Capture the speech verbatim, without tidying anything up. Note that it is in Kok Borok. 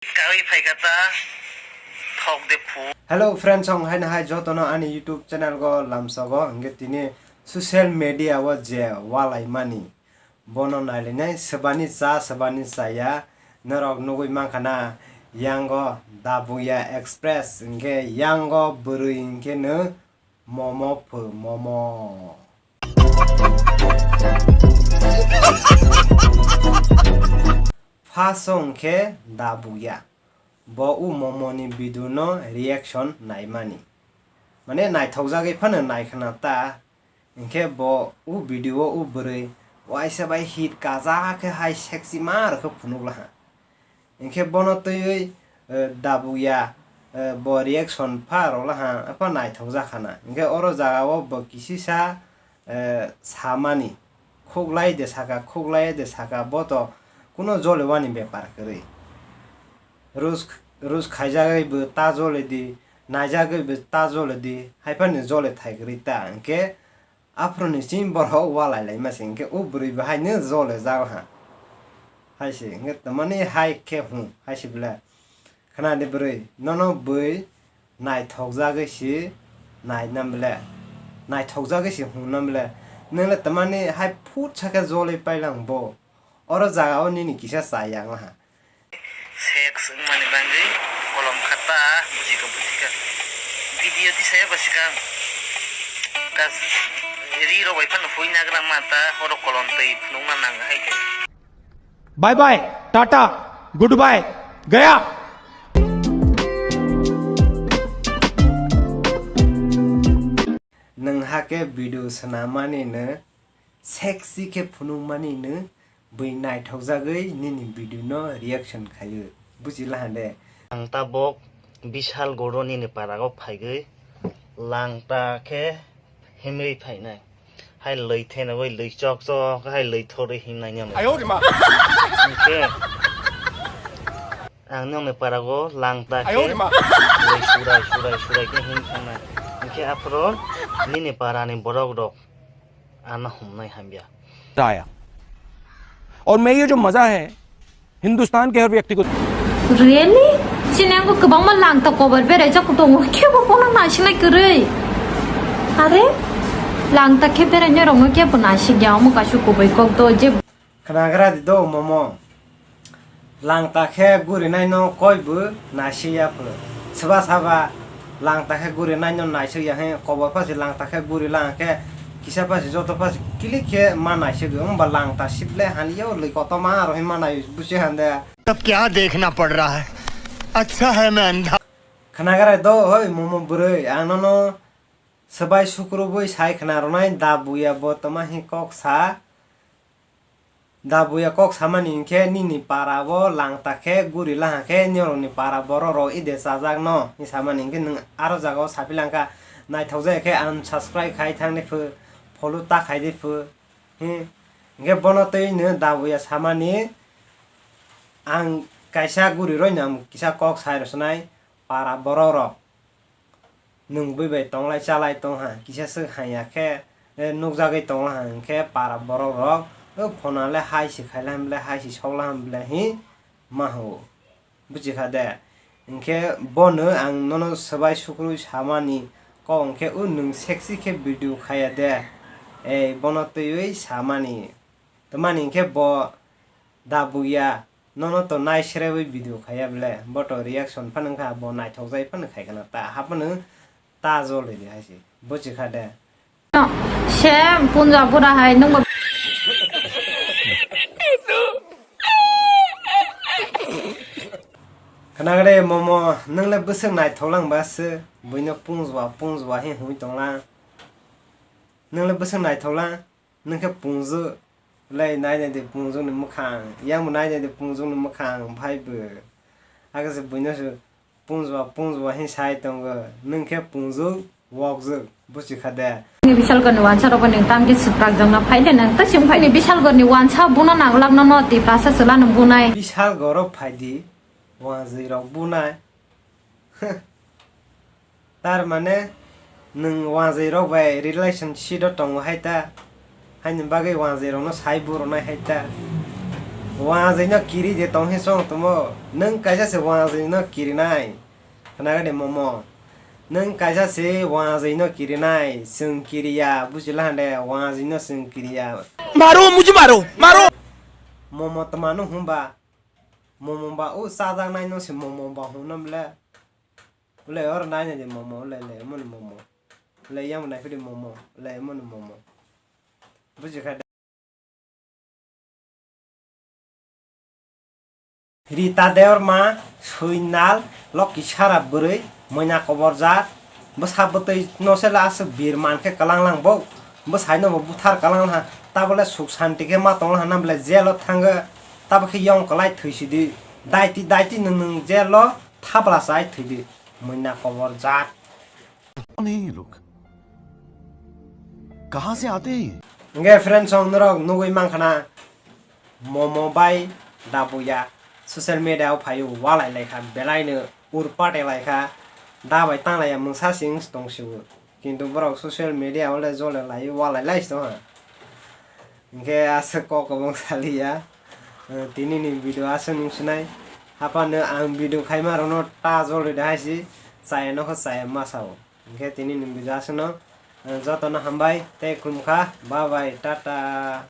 Kawi phaikha ta thok de phu. Hello friends, ang haino hai jotono ani YouTube channel go lamsogo, hingke tini social media o je walaimani bono nailainai, swbani cha, swbani chaya, norok nugui mankha na, yango Dabuya Express, hingke yango bwrwi hingke no momo phu, momo. First o hingke Dabuya. Bo o momo ni video no reaction naimani. Mane naithokjagwi phano naikhwna ta. Hinkhe bo o video o o bwrwi waisa bai hit kajak khe hai sexy ma rwkhe phunuk laha. Hinkhe bono twiwi, eh, Dabuya, eh, bo reaction pha rwlaha, apha naithokjak khana. Hinkhe oro jaga o bo kisisa, eh, samani, khuklai de saka, khuklai de saka, bo to kuno jolewani bepar kwrwi. Rus, rus khaijagwi bo ta jole di, naijagwi bo ta jole di, haiphano jole thai kwrwi ta, hinkhe aphuru ni chini borok walai lai ma se, hinkhe o bwrwi bo haino jole jak ha. Hai se, hinkhe tamani hai khe hum, hai se bwle. Khna di bwrwi, nono bwi naithokjagwi se nai nam bwle, naithokjagwi se hum nam bwle. Nwng le tamani hai phut sakhe jolwi pailang bo. Oro jaga o nini kisa cha yang laha. Sex wngmani bagwi kolom kha ta, bujikha, bujikha. Video tisaya ba sikang. Kas ri rok bai phano hui nagra ma ta, oro kolom twi phunukna nang hai khe. Bye bye, tata, goodbye, gaya. Nwng hakhe video swnamani no sexy khe phunukmani no bwi naithokjagwi nini video no reaction khaio, buji laha de. Ang tabok Bishal Goro nini para o phaigwi langta khe himwi phainai. Hai lwi thena bai lwi chok chok hai lwi thorwi himnai nang. Ayo rima. Hinkhe ang nokni para o langta khe lwi surai surai surai khe him thangnai. Hinkhe aphuru nini para ni borok rok ano humnai hamya. आया। और मैं ये जो मजा है हिंदुस्तान के हर व्यक्ति को Really? Chini ang kwbangma langta kobar beraijak tongo, kebo bono naisilai kwrwi. Are? Langta khe beraina rokno kebo naisik ya, omo kaisa kubui kok do je. Khnagra di do momo. Langta khe guri naino koi bo naisik ya pho. Saba saba langta khe guri naino naisik ya he, kobor pasi langta khe guri lang khe kisa pasi joto pasi kilik khe ma naisik ya. Wngba langta sitle hani yo lwi kotorma aro he ma nai busi hande. तब क्या देखना पड़ रहा है? अच्छा है मैं अंधा। Khnagra do hoi momo bwrwi, ang nono swbai sukrubwi sai khna rwnai, Dabuya bo tama hi kok sa. Dabuya kok samani hinkhe nini para o langta khe guri laha khe norokni para borok rok ide chajak no hi samani hinkhe nwng aro jaga o saphi langkha, naithokjak khe unsubscribe khai thang di pho, follow ta khai di pho. Hi, hinkhe bono twi no Dabuya samani, ang kaisa guri roi no ang kisa kok sai rw swnai, para borok rok nwng bui bai tonglai chalai tong ha, kisa swk hanya khe, eh, nukjagwi tong ha, hinkhe para borok rok, o phone le hai se khaila ham le, hai se sokla ham le hi ma ho. Buji kha de? Hinkhe bono ang nono swbai sukrui samani kok hinkhe, o nwng sexy khe video khaya de, ei bono twiwi samani. Tamani hinkhe bo Dabuya nono to nai serewi video khaya bwle, bo to reaction phano wngkha, bo naithokjai phano khai khana, ta haphano ta jolidi hai se. Buji kha de? Se punja bura hai nungbo. Khnagra de momo, nwng le bwswk naithok lang ba se, buino pungjua pungjua hi hwnwi tong lang. Nwng le bwswk naithok lang, nwng khe pungjwk le nai nai de pungjwkni mwkhang, yang bo nai nai de pungjwkni mwkhang, bhai bo. Hakhe se buino se pungjua pungjua hin sai tongo, nwng khe pungjwk wokjwk, buchi kha de. Ni Bishalgor ni wansa rok ni tam khe swprak jongna phai de nang ta sing phai ni Bishalgor ni wansa buno nang lak no no Tiprasa chwla no bunai. Bishalgor o phai di, wanjwi rok bunai. Tar mane nwng wanjwi rok bai relationship o tongo hai ta. Haini bagwi wanjwi rokno sai burunai hai ta. Wajwi no kiri de tong hi song tomo. Nwng kaisa se wajwi no kiri nai. Khna gani momo. Nwng kaisa se wajwi no kiri nai. Chwng kiri ya. Buji la hande wajwi no chwng kiri ya. मारो मुझे मारो मारो। Momo tma no hwnba. Momo ba o chajak nai no se momo ba hwnna bwle. Ule or nai nai de momo. Ule le mo ni momo. Ule yang nai phidi momo. Ule mo ni momo. Buji kha. Rita Debbarma, Soinal, Loki Sara bwrwi, moina koborjak, bwsa bwtwi no se la aswk bir mankhe kwlang lang bo, bwsai no bo buthar kwlang ha, tabole suk santi khe ma tong ha, nang bole jail o thango, tabo khe yong kwlai thwi sidi, daiti, daiti nwng nwng jail o thabla chai thwidi, moina koborjak. कौन है ये लोग? कहाँ से आते हैं ये? Hingke friends rok norok nugui mankha na, momo bai dabuya social media o phaio walai laikha, belai no urpate laikha, da bai tanglaiya mungsa sing tong sio, kintu borok social media o le jole lai walai lai tongha. Hingke aswk kok kwbang saliya. Eh, tini ni video aswk nung sinai. Haphano ang video khaima rokno ta jolri da hai si chaya nokho chaya ma sao. Hingke tini ni video aswkno, eh, jotono hambai tei khulumkha. Bye bye, tata.